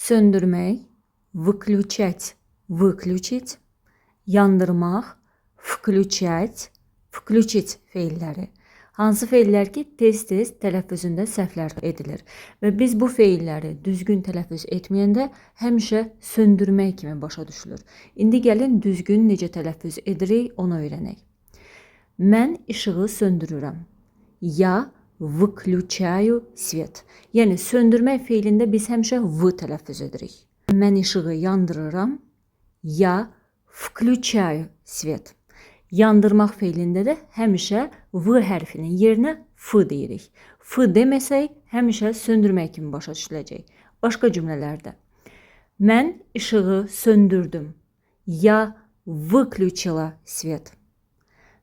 Söndürmək, выключать, выключить, yandırmaq, включать, включить feilləri. Hansı feillər ki, tez-tez tələffüzündə səhvlər edilir və biz bu feilləri düzgün tələffüz etməyəndə həmişə söndürmək kimi başa düşülür. İndi gəlin düzgün necə tələffüz edirik, onu öyrənək. Mən işığı söndürürəm. Я выключаю свет. Yəni söndürmək feilində biz həmişə v tələffüz edirik. Mən işığı yandırıram. Я включаю свет. Yandırmaq feilində də həmişə v hərfinin yerinə f deyirik. F deməsək həmişə söndürmək kimi başa düşüləcək. Başqa cümlələrdə. Mən işığı söndürdüm. Я выключила свет.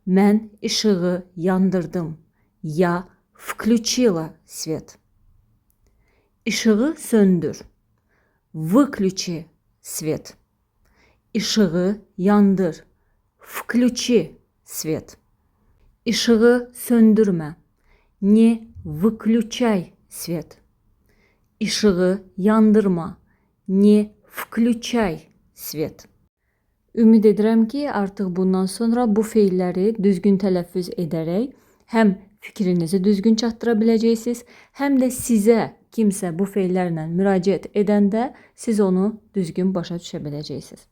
Mən işığı yandırdım. Я включила свет. İşığı söndür. Выключи свет. İşığı yandır. Включи свет. İşığı söndürmə. Не выключай свет. İşığı yandırma. Не включай свет. Ümid edirəm ki, artıq bundan sonra bu feilləri düzgün tələffüz edərək həm fikrinizi düzgün çatdıra biləcəksiniz, həm də sizə kimsə bu feillərlə müraciət edəndə siz onu düzgün başa düşə biləcəksiniz.